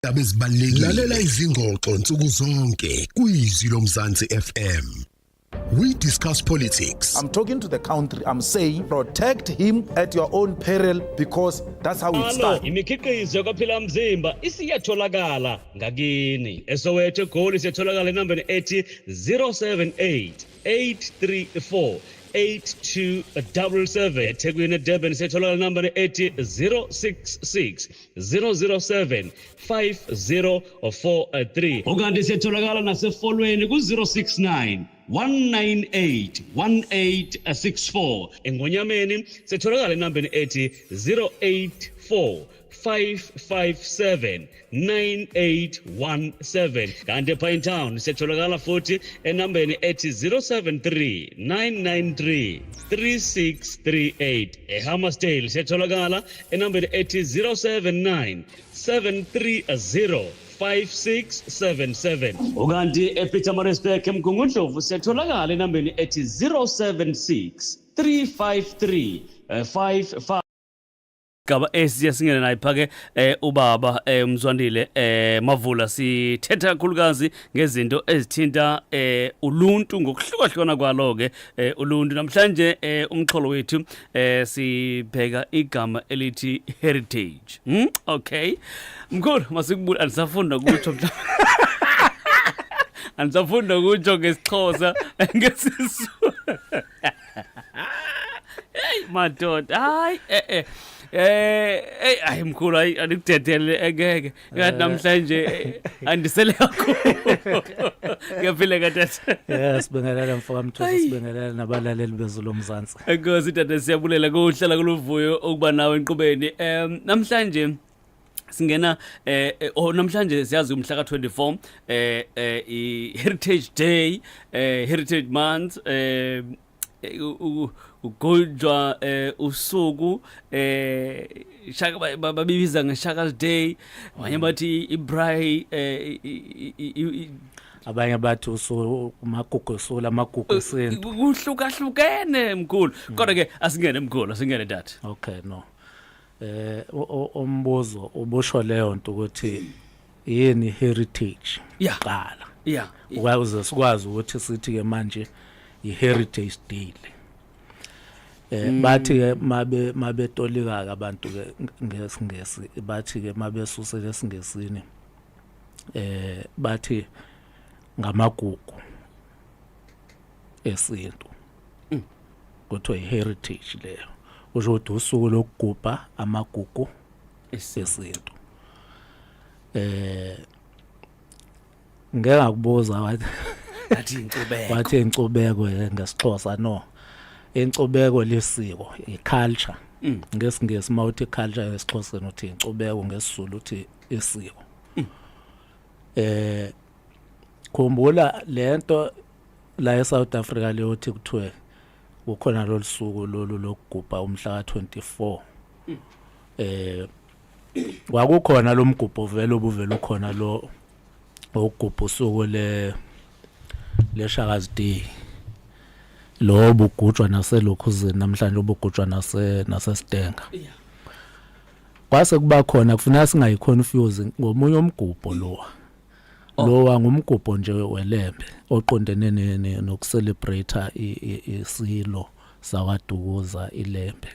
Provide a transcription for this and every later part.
Indaba ezibalulekile. Lalela izingxoxo nsuku zonke kuyizwi lomzansi FM. We discuss politics. I'm talking to the country. I'm saying protect him at your own peril because that's how it Alo, starts. imikhiqizo yakwaphila mzimba isiyatholakala ngakini. ESoweto eGoli siyatholakala enambeni ethi 078 834 8277. eThekwini eDurban siyatholakala enambeni ethi 066 007 5043. Ukanti siyatholakala nasefolweni ku-069 198 1864. Engonyameni sitholakala enambeni ethi 084 557 9817 kanti ePine Town siyatholakala futhi enambeni ethi 073 993 3638. eHammersdale siyatholakala enambeni ethi 079 730 5677. Ukanti ePietermaritzburg eMgungundlovu siyatholakala enambeni ethi 076 353 55. Gaba esiye singene naye phake ubaba Mzwandile Mavula. Sithetha kakhulukazi ngezinto ezithinta uluntu ngokuhlukahlukana kwalo ke uluntu. Namhlanje umxholo wethu sibheka igama elithi heritage. Okay mkhulu, masikubula, andisafunda kutsho mhlawumbe, andisafunda kutsho ngesiXhosa, ngesiZulu. Hey madoda, hayi hey, hayi mkhulu, hayi andikudedele, engeke ngathi namhlanje andisele kakhulu. Ngiyaphila katata. Yeah, sibingelele mfoka Mthusi, sibingelele nabalaleli bezulu Mzansi. Enkosi tata, siyabulela kuhlala kuluvuyo ukuba nawe enqubeni. Namhlanje singena oh, namhlanje siyazi umhla ka24 i Heritage Day, Heritage Month, ugujwa usuku shaka babiza ngeShaka's Day, abanye bathi iBraai Abanye bathi usu amagugu, usuku lamagugu esintu. Kuhlukahlukene mkhulu, kodwa ke asingene mkhulu, asingene tata. Okay, no. Umbuzo ubusho leyo nto ukuthi yini heritage qala. Ukwazi sikwazi ukuthi sithi ke manje i-heritage day le. Bathi ke mabe mabetolika ke abantu ke ngesingesi, bathi ke mabesusele esingesini bathi ngamagugu esintu. Kuthiwa i-heritage leyo. Kusho ukuthi usuku lokugubha amagugu esintu. Ngeke ngakubuza wathi Athi incubeko. Wathi incubeko ngesiXhosa. No, incubeko lisiko, i-culture. NgesiNgisi mawuthi culture, ngesiXhoseni uthi incubeko, ngesiZulu uthi isiko. Khumbula lento la eSouth Africa leyo uthi kuthiwe kukhona lolu suku lolu lokugubha umhla ka24. Kwakukhona lo mgubho vele obuvela ukhona lo okugubha usuku le leShaka's Day, lo bugujwa naselokhuzeni namhlanje, obugujwa nase naseStanger. Kwase kuba khona, kufuneka singayiconfuse ngomunye umgubho lo. Lowa ngumgubho nje weLembe oqondene nokucelebrate isilo sakwaDukuza iLembe.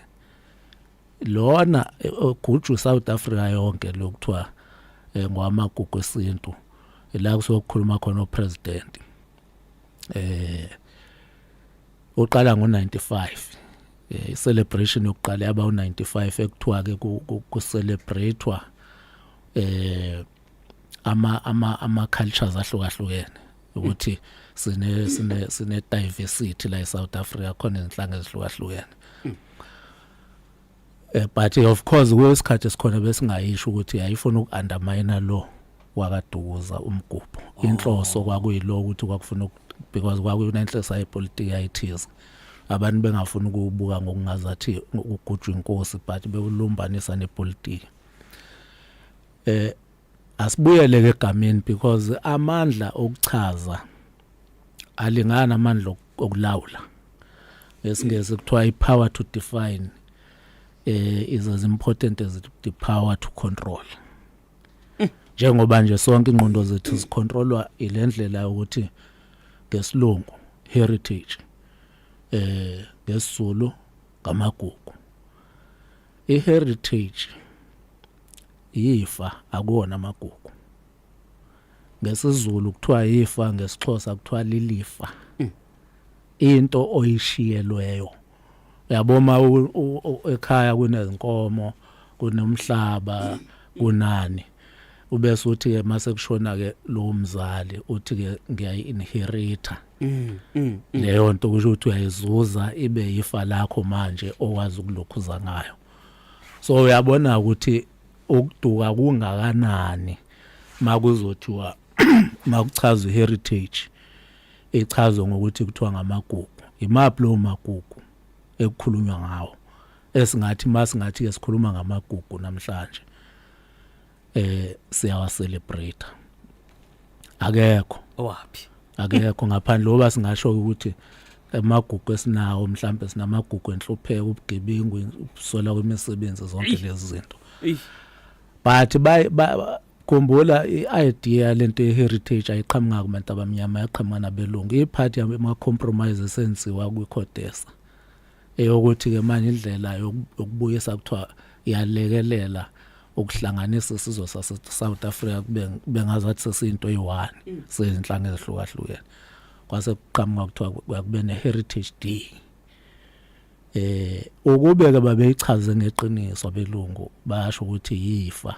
Lona ogujwa South Africa yonke lokuthiwa ngwamagugu esintu, la kusokukhuluma khona upresident uqala ngo95. I-celebration yokuqala yaba u95, ekuthiwa ke ku celebratewa ama cultures ahlukahlukene, ukuthi sine diversity la eSouth Africa, khona izinhlanga ezihlukahlukene. But of course kwesikhathi esikhona besingayisho ukuthi ayifuna uku-undermine lo wakaDukuza umgubho. Inhloso kwakuyilo ukuthi kwakufuna, because kwakunenhloso yepolitiki ayithize, abantu bengafuni ukubuka ngokungazathi ukugujwa inkosi, but bewulumbanisa nepolitiki. Asibuyele ke egameni, because amandla okuchaza alingana amandla okulawula. Ngesingesi kuthiwa i-power to define is as important as the power to control. Njengoba nje sonke ingqondo zethu zicontrolwa ilendlela ukuthi ngesilungu heritage, ngesiZulu ngamagugu. Iheritage yifa, akuwona amagugu. NgesiZulu kuthiwa yifa, ngesiXhosa kuthiwa lilifa, into oyishiyelweyo. Uyabona, ekhaya kunezinkomo, kunomhlaba, kunani, ubese uthi ke mase kushona ke lo mzali, uthi ke ngiyayi-inherita leyo nto. Kusho ukuthi uyayizuza, ibe yifa lakho manje okwazi ukulokhuza ngayo. So uyabona ukuthi ukuduka kungakanani makuzothiwa makuchazwa heritage, ichazwe ngokuthi kuthiwa ngamagugu. Imaphi lawo magugu ekukhulunywa ngawo? Esingathi masingathi ke sikhuluma ngamagugu namhlanje, siyawa celebrate, akekho. Owaphi? Akekho, ngaphandle ngoba singasho ukuthi amagugu esinawo, mhlambe sinamagugu enhlupheko, ubugebengu, ukuswela kwemisebenzi, zonke lezi zinto. But khumbula, i-idea lento ye-heritage ayiqhamuka kubantu abamnyama, yaqhamuka nabelungu. I-part yama-compromise esenziwa kwi-CODESA eyokuthi-ke manje indlela yokubuyisa kuthiwa iyalekelela ukuhlanganisa isizwe sase-South Africa, kube ngazathi sesiyinto eyi-one, sezinhlanga ezihlukahlukene. Kwase kuqhamuka kuthiwa kube ne-heritage day. Ukube ke babeyichaze ngeqiniso abelungu, basho ukuthi yifa,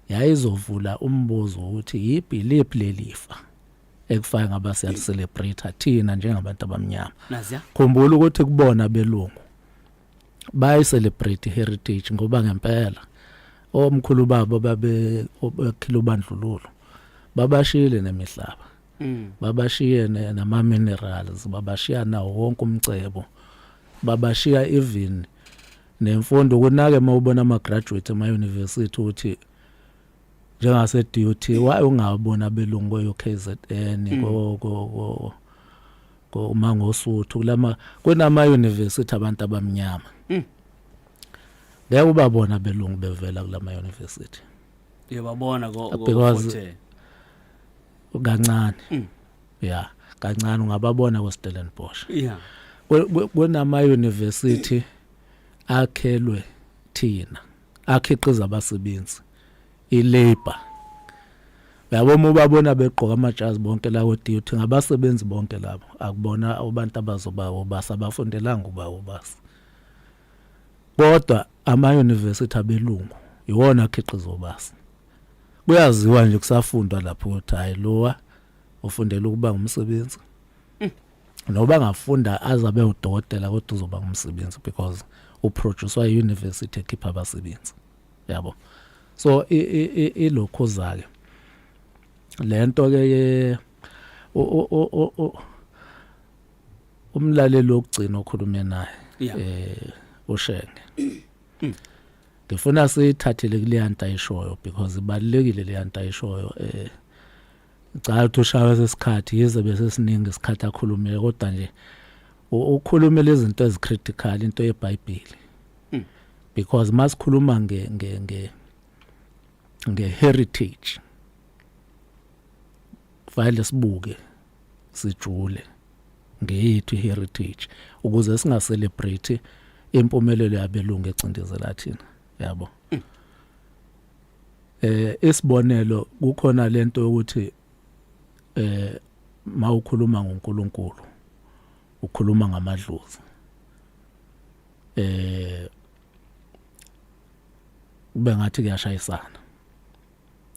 yayizovula umbuzo ukuthi yiphi, liphi lelifa ekufaka ngaba siyali-celebrate thina njengabantu abamnyama. Naziya. Khumbula ukuthi kubona belungu bayi-celebrate heritage, ngoba ngempela omkhulu babo babe obakhila ubandlululo babashiyile nemihlaba, babashiye nama minerals, babashiya nawo wonke umcebo, babashiya even nemfundo. Kunake mawubona ama graduate ema university ukuthi njengase DUT, why ungabona abelungu ko KZN, ko Mangosuthu, kulama kunama university abantu abamnyama? Ngeke ubabona abelungu bevela kulama university. Uyababona ko Because- Fort Hare. Kancane. Ya, kancane ungababona ko Stellenbosch. Kunama university akhelwe thina, akhiqiza abasebenzi, ilabor. Uyabona, ubabona begqoka amajazi bonke lawo DUT, ngabasebenzi bonke labo, akubona abantu abazoba obasi, abafundelanga uba obasi. Kodwa ama university abelungu iwona akhiqiza obasi. Kuyaziwa nje kusafundwa lapho ukuthi hayi, lowa ufundela ukuba ngumsebenzi, noba ngafunda azabe udokotela, kodwa uzoba ngumsebenzi because uproducewa i-university ekhipha abasebenzi, yabo. So ilokhuza ke lento ke umlaleli wokugcina okhulume naye, uShenge, ngifuna siyithathele kuleya nto ayishoyo because ibalulekile leya nto ayishoyo. Cha, uthi ushawe sesikhathi, yize bese siningi isikhathi akhulumile, kodwa nje ukhulumile izinto ezicritical, into yeBhayibheli, because masikhuluma nge heritage kufanele sibuke sijule ngeyethu heritage ukuze singa-celebrate impumelelo yabelungu ecindezela thina, yabo. Isibonelo, kukhona lento yokuthi mawukhuluma ngoNkulunkulu ukhuluma ngamadlozi, kube ngathi kuyashayisana,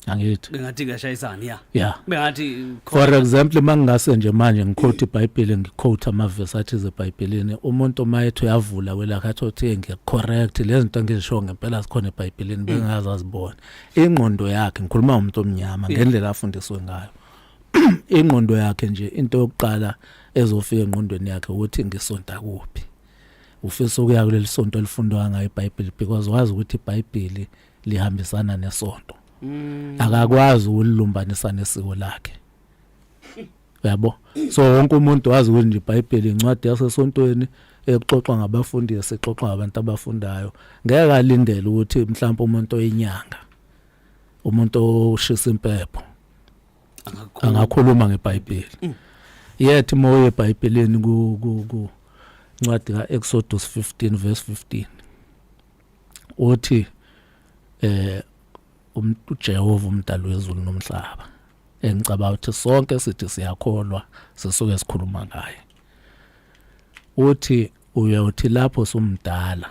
angithi? Bengathi kuyashayisana, ya. Bengathi. For example, mangingase nje manje ngiquote iBhayibheli, ngiquote amavesi athize eBhayibhelini, umuntu mayethi uyavula kwelakhe athi uthi ngicorrect lezi zinto engizisho, ngempela zikhona eBhayibhelini, bengazi azibone ingqondo yakhe. Ngikhuluma ngomuntu omnyama ngendlela afundiswe ngayo. Ingqondo yakhe nje, into yokuqala ezofika engqondweni yakhe ukuthi ngisonta kuphi, ufisa ukuya kuleli sonto elifundwa ngayo iBhayibheli because wazi ukuthi iBhayibheli lihambisana nesonto. Akakwazi ukulumbanisa nesiko lakhe, uyabo. So wonke umuntu wazi ukuthi nje iBhayibheli incwadi yasesontweni ekuxoxwa ngabafundisi, exoxwa ngabantu abafundayo. Ngeke alindele ukuthi mhlawumbe umuntu oyinyanga. Umuntu oshisa impepho angakhuluma ngeBhayibheli. Yet moya eBhayibhelini ku ku ku incwadi kaExodus 15 verse 15 uthi uJehova umdali wezulu nomhlaba, engicabanga ukuthi sonke sithi siyakholwa, sisuke sikhuluma ngaye. Uthi uyothi lapho sumdala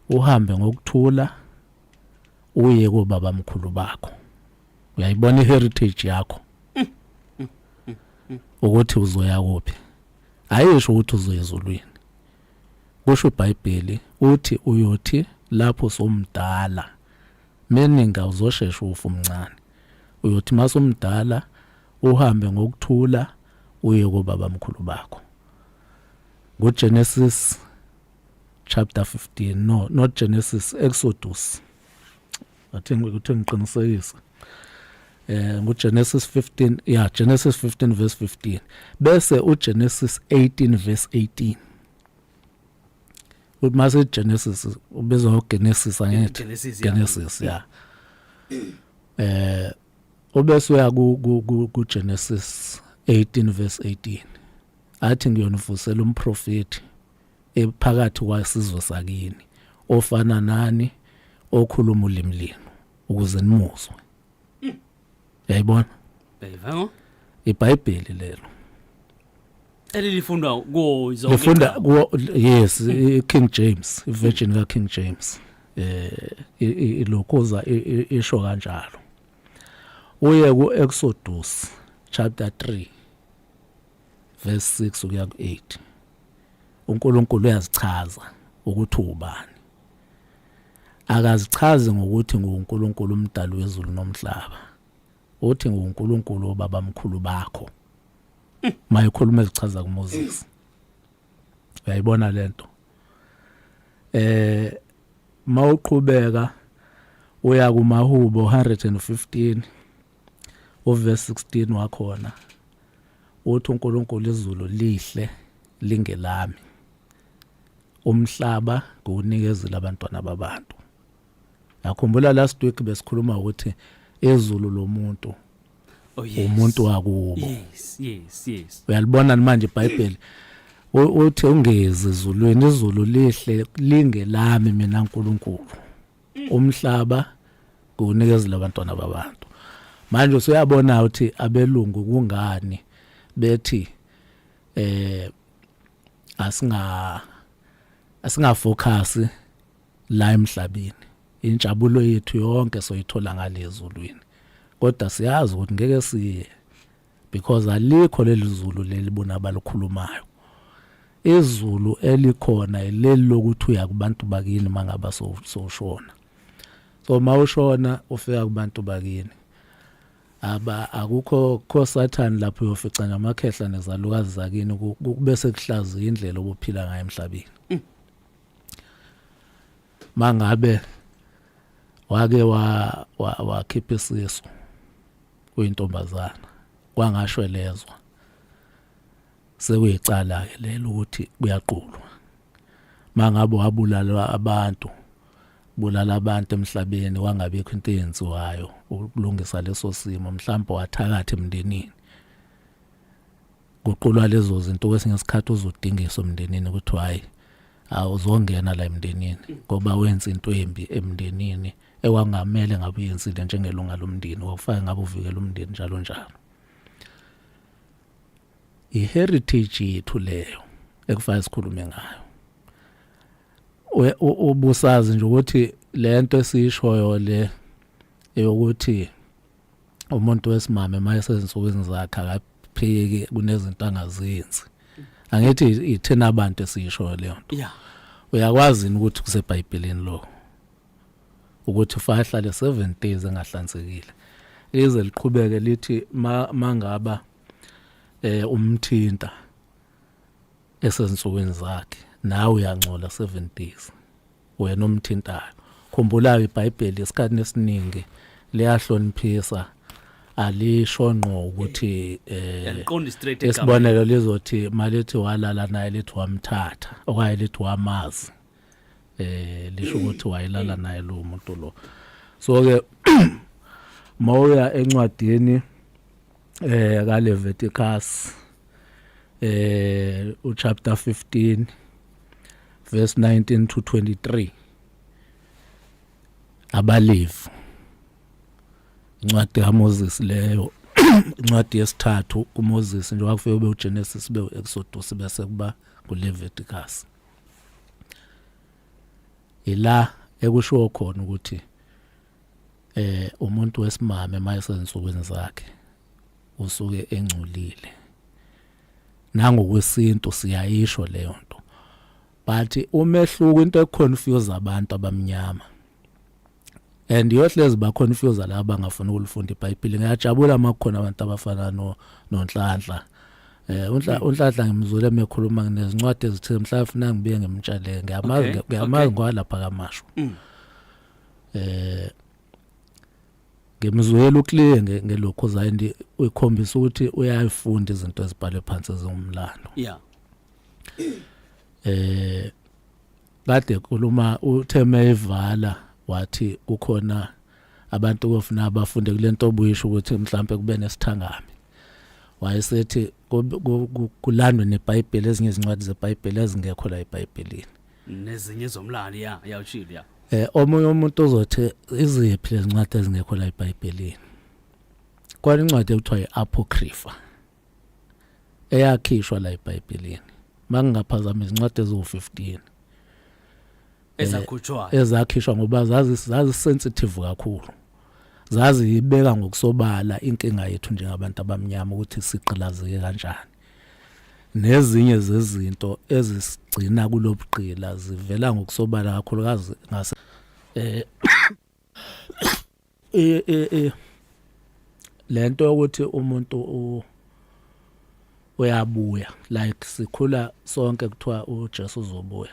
uhambe ngokuthula uye kobaba mkhulu bakho. Uyayibona iheritage yakho ukuthi uzoya kuphi? Ayisho ukuthi uzoya ezulwini, kusho iBhayibheli. Uthi uyothi lapho somdala, meaning awuzoshesha ufa umncane, uyothi masumdala uhambe ngokuthula uye kobaba mkhulu bakho. NguGenesis chapter 15, no, not Genesis, Exodus. Athi ukuthi ngiqinisekise, nguGenesis 15, yeah, Genesis 15 verse 15, bese uGenesis 18 verse 18. Uthi mase Genesis ubizwa ngoGenesis, angithi? Genesis, yeah. Genesis, yeah. Ubese uya ku Genesis 18 verse 18, athi ngiyonivusela umprofeti ephakathi kwasizwe sakini ofana nani, okhuluma ulimi lenu, ukuze nimuzwe. Uyayibona? Beva. IBhayibheli lelo. Elilifundwa kuwo zonke. Lifunda kuwo, yes, i-King James, i-version ka King James ilokhuza isho kanjalo. Uye ku Exodus chapter 3 verse 6 ukuya ku8, uNkulunkulu uyazichaza ukuthi ubani. Akazichazi ngokuthi nguNkulunkulu umdali wezulu nomhlaba, uthi nguNkulunkulu obaba mkhulu bakho mayikhuluma ezichaza kuMoses. Uyayibona lento? Mawuqhubeka uya kumahubo 115 uverse 16 wakhona, uthi uNkulunkulu, izulu lihle lingelami, umhlaba ngunikezile abantwana babantu. Yakhumbula last week besikhuluma ukuthi izulu lomuntu Oh yes. umuntu wakubo. Yes. Uyalibona manje iBhayibheli? Uthi ungezi ezulwini, izulu lihle lingelami mina uNkulunkulu, umhlaba ngunikezile abantwana babantu. Manje usuyabona ukuthi abelungu kungani bethi asinga focus la emhlabeni, injabulo yethu yonke soyithola ngalezulwini. Kodwa siyazi ukuthi ngeke siye, because alikho leli zulu leli bona abalikhulumayo. Izulu elikhona ileli lokuthi uya kubantu bakini mangaba sowushona. So mawushona ufika kubantu bakini, aba akukho kho Satan lapho, uyofica namakhehla nezalukazi zakini, kube sekuhlaziya indlela obuphila ngayo emhlabeni. Mangabe wake wa wakhipha isisu kuyintombazana kwangashwelezwa, sekuyicala ke lelo ukuthi kuyaqulwa. Mangabe wabulala abantu, bulala abantu emhlabeni, kwangabikho into eyenziwayo ukulungisa leso simo, mhlawumbe wathakatha emndenini, kuqulwa lezo zinto. Kwesinye isikhathi uzodingiswa emndenini ukuthi hayi, awuzongena la emndenini ngoba wenza into embi emndenini ekwangamele ngabe uyenzile njengelunga lomndeni, wakufaka ngabe uvikela umndeni, njalo njalo. I-heritage yethu leyo ekufanele sikhulume ngayo. Ubusazi nje ukuthi lento esiyishoyo le eyokuthi umuntu wesimame mayesezinsukwini zakhe akaphiki, kunezinto angazenzi, angithi ithina abantu esiyishoyo leyo nto? Yeah. Uyakwazi yini ukuthi kuseBhayibhelini lo ukuthi ufake ahlale 7 days engahlanzekile, lize liqhubeke lithi mangaba umthinta esezinsukwini zakhe, nawe uyangcola 7 days, wena omthintayo? Khumbulayo, iBhayibheli esikhathini esiningi liyahloniphisa, alisho ngqo ukuthi Yaliqonda straight egameni. Isibonelo, lizothi malithi walala naye, lithi wamthatha okanye lithi wamazi, lisho ukuthi wayelala naye lo muntu lo. So ke Mawuya encwadini kaLeviticus, uchapter 15 verse 19 to 23, abaLevi, incwadi kaMoses leyo, incwadi yesithathu kuMoses nje, wakufika ube uGenesis, be uExodus, bese kuba kuLeviticus, ila ekushiwo khona ukuthi umuntu wesimame mayesensukwini zakhe usuke engcolile. Nangokwesintu siyayisho leyo nto, but umehluko, into econfuse abantu abamnyama and yohlezi ba confuse laba bangafuni ukulifunda iBhayibheli. Ngiyajabula makukhona abantu abafana no noNhlanhla. UNhlanhla ngimzwele mekhuluma nginezincwadi ezithe mhlawumbe funa ngibuye ngimtshele, ngiyamazi. Ngiyamazi ngwalapha kaMashu. Ngimzwela uclear ngelokho zayindi, uyikhombisa ukuthi uyayifunda izinto ezibhalwe phansi ezingumlando. Kade khuluma, uthe meyivala wathi kukhona abantu kofuna abafunde kulento obuyisho ukuthi mhlambe kube nesithangami, wayesethi kulandwe neBhayibheli, ezinye izincwadi zeBhayibheli ezingekho la eBhayibhelini. Nezinye zomlando, ya, ushilo, ya. Omunye umuntu uzothi iziphi lezincwadi ezingekho la eBhayibhelini? Khona incwadi ekuthiwa iApocrypha eyakhishwa la eBhayibhelini, mangingaphazama izincwadi eziwu15. Ezakhutshwa. Ezakhishwa ngoba zazi sensitive kakhulu, zazi ibeka ngokusobala inkinga yethu njengabantu abamnyama ukuthi siqilazeke kanjani, nezinye zezinto ezisigcina kulobugqila zivela ngokusobala kakhulukazi ngase lento yokuthi umuntu uyabuya, like sikhula sonke kuthiwa uJesu uzobuya.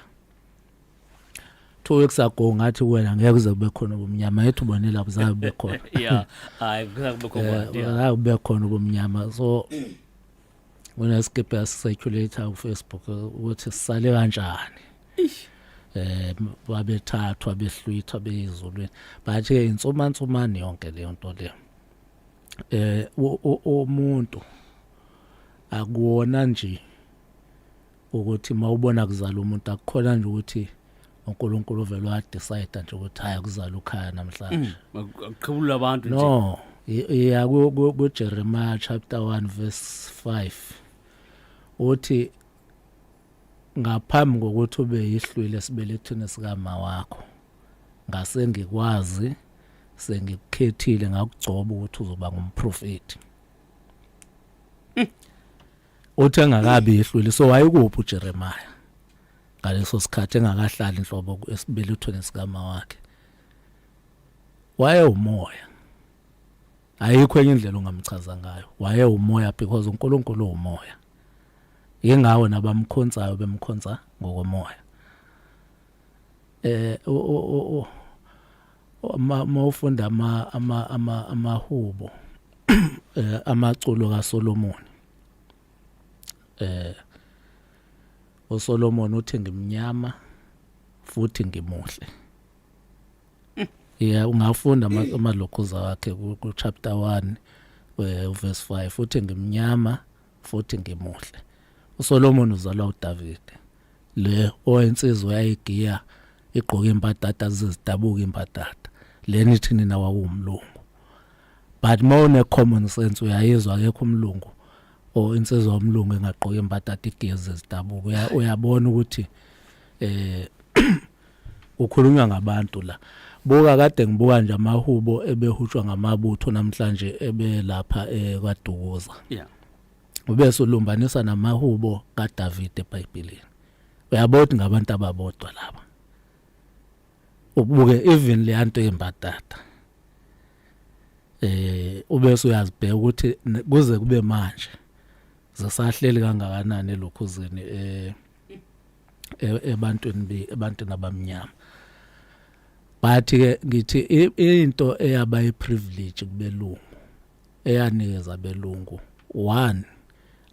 2 weeks ago ngathi wena ngeke kuze kube khona ubumnyama, yethu ubone lapho zabe kube khona. Ya, hayi, kube khona, ya. Zabe kube khona ubumnyama. So kunesikiphe yasicirculate ku Facebook ukuthi sisale kanjani, babethathwa behlwithwa beyizulwini, but ke insumansumane yonke leyo nto leyo. Umuntu akuwona nje ukuthi mawubona kuzala umuntu, akukhona nje ukuthi uNkulunkulu uvela wa decide nje ukuthi hayi, kuzala ukhaya namhlanje. Akuqhubula abantu nje. No, iya ku Jeremiah chapter 1 verse 5, uthi ngaphambi kokuthi ube yihlwile esibelethweni sikama wakho ngase ngikwazi, sengikukhethile, ngakugcoba ukuthi uzoba ngumprofeti. Uthi engakabi yihlwile. So wayekuphi uJeremiah ngaleso sikhathi engakahlali inhlobo esibelethweni sikama wakhe? Waye umoya, ayikho enye indlela ongamchaza ngayo. Waye umoya because uNkulunkulu umoya, ingawo nabamkhonzayo bemkhonza ngokomoya. O ma mawufunda ama amahubo, amaculo kaSolomon, uSolomon uthi ngimnyama futhi ngimuhle. Yeah, ungafunda amalokhuza wakhe ku chapter 1 verse 5, futhi ngimnyama futhi ngimuhle. uSolomon uzalwa uDavid, le oyinsizwa yayigiya igqoka impatata zizidabuka impatata leni ithi nina wawumlungu, but mawune common sense uyayizwa, akekho umlungu or insizwa yomlungu engagqoka impatata igiye zizidabuka. Uyabona ukuthi ukhulunywa ngabantu la. Buka, kade ngibuka nje amahubo ebehutshwa ngamabutho namhlanje ebelapha kwaDukuza, ubese ulumbanisa namahubo kaDavid eBhayibhelini, uyabona ukuthi ngabantu ababodwa laba. Ubuke even le yanto yembatata, ubese uyazibheka ukuthi kuze kube manje zisahleli kangakanani elokhuzeni ebantwini, ebantwini abamnyama. But ke ngithi into eyaba iprivilege kubelungu, eyanikeza abelungu, one,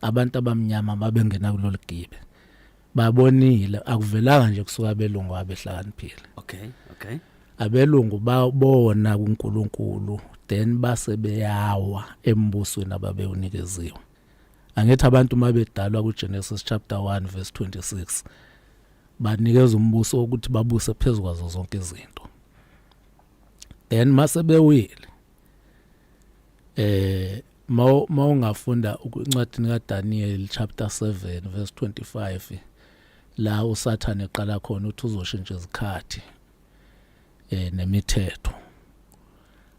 abantu abamnyama babengena kulolu gibe, babonile, akuvelanga nje kusuka abelungu abehlakaniphile. Abelungu babona kuNkulunkulu, then base beyawa embusweni ababewunikeziwe. Angithi abantu mabedalwa kuGenesis chapter 1 verse 26 banikeza umbuso ukuthi babuse phezukwazo zonke izinto. Then mase bewile, mawungafunda incwadini kaDaniel chapter 7 verse 25, la uSathane eqala khona uthi uzoshintsha izikhathi nemithetho,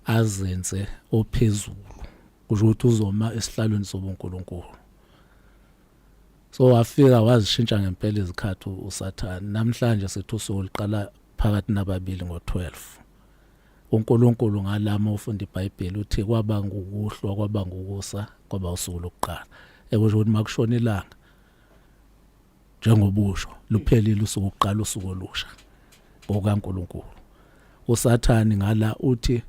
azenze ophezulu, kusho ukuthi uzoma esihlalweni sobuNkulunkulu. So wafika wazishintsha ngempela izikhathi uSathane. Namhlanje sithi usuku luqala phakathi nababili ngo12. UNkulunkulu ngalama ufunda iBhayibheli uthi kwaba ngukuhlwa, kwaba ngukusa, kwaba usuku lokuqala, ekusho ukuthi makushona ilanga njengobusho luphelile usuku ukuqala usuku olusha ngokaNkulunkulu. USathani ngala uthi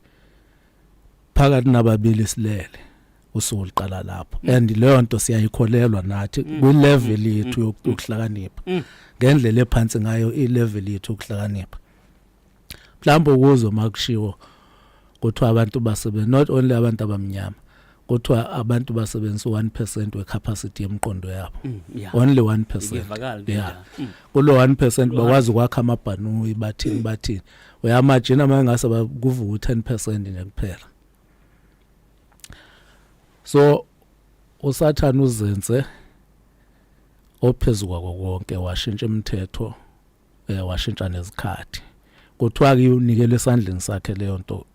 phakathi nababili silele, usuku luqala lapho, and leyo nto siyayikholelwa nathi kwi level yethu yokuhlakanipha, ngendlela ephansi ngayo i level yethu yokuhlakanipha. Mhlawumbe ukuzwe makushiwo kuthiwa abantu basebenza, not only abantu abamnyama, kuthiwa abantu basebenzisa 1% wecapacity yemqondo yabo. Only 1%. Iyevakala. Yeah. Kulo 1% bakwazi ukwakha amabhanuyi, bathini bathini. Uyamagina uma ngase kuvuka u10% nje kuphela. So uSathane uzenze ophezulu kwako konke, washintsha imithetho, washintsha nezikhathi. Kuthiwa ke unikele esandleni sakhe leyo nto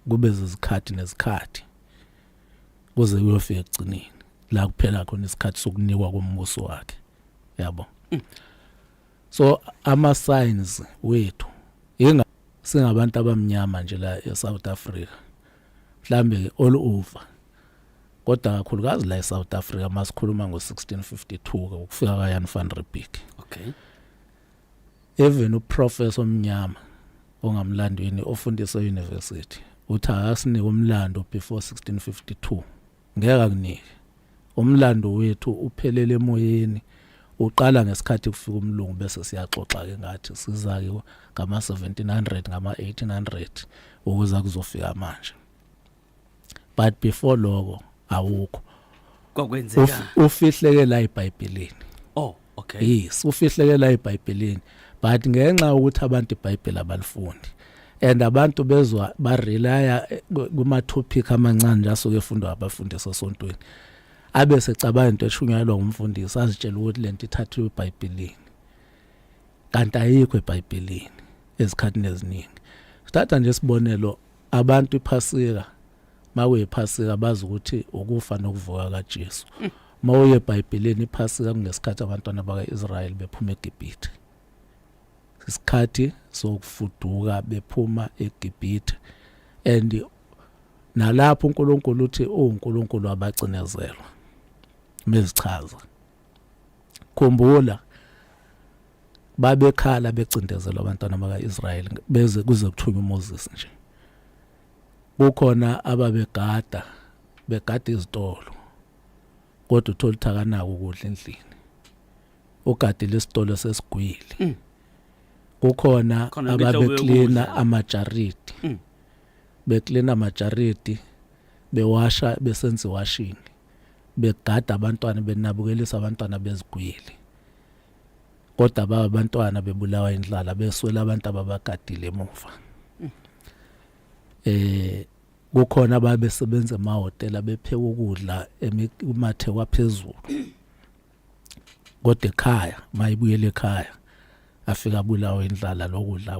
kube zizikhathi nezikhathi kuze kuyofika ekugcineni la kuphela khona isikhathi sokunikwa kombuso wakhe, yabo. So ama signs wethu inga singabantu abamnyama nje la eSouth Africa, mhlambe all over, kodwa kakhulukazi la eSouth Africa, masikhuluma ngo1652 ukufika kaJan van Riebeeck, even uprofessor omnyama ongamlandweni ofundisa e-university uthi akasinike umlando before 1652, ngeke akunike. Umlando wethu uphelele emoyeni, uqala ngesikhathi kufika umlungu, bese siyaxoxa ke ngathi siza ke ngama 1700, ngama 1800, ukuza kuzofika manje, but before lokho awukho. Kwakwenzeka. Ufihleke la eBhayibhelini. Oh, okay. Yes, ufihleke la eBhayibhelini, but ngenxa yokuthi abantu iBhayibheli abalifundi and abantu bezwa barelya kuma topic amancane nje asuke efundwa abafundisi esontweni, abe secabanga into eshunyayelwa ngumfundisi, azitshela ukuthi lento ithathiwe eBhayibhelini, kanti ayikho eBhayibhelini. Ezikhathini eziningi, sithatha nje isibonelo, abantu iphasika, makuyiphasika bazi ukuthi ukufa nokuvuka kaJesu. Mawuye eBhayibhelini, iphasika kungesikhathi abantwana bakaIsrael bephuma eGibhithe, isikhathi sokufuduka bephuma eGibhithe, and nalapho uNkulunkulu uthi uNkulunkulu wabacinezelwa mezichaza. Khumbula, babekhala becindezelwa abantwana bakaIsrael beze kuze kuthunywe uMoses nje. Kukhona ababegada, begada izitolo, kodwa uthola ukuthi akanako ukudla endlini, ugadile isitolo sesigwili. Kukhona Khona inhlobo ababeklina yokudla. amajaridi, beklina amajaridi, bewasha, besenza washing, begada abantwana, benabukelisa abantwana bezigwili, kodwa baba abantwana bebulawa indlala, beswela abantu ababagadile emuva. Kukhona ababesebenza emahhotela, bepheka ukudla kumathe kwaphezulu, kodwa ekhaya mayibuyele ekhaya afika abulawa indlala, lokudla.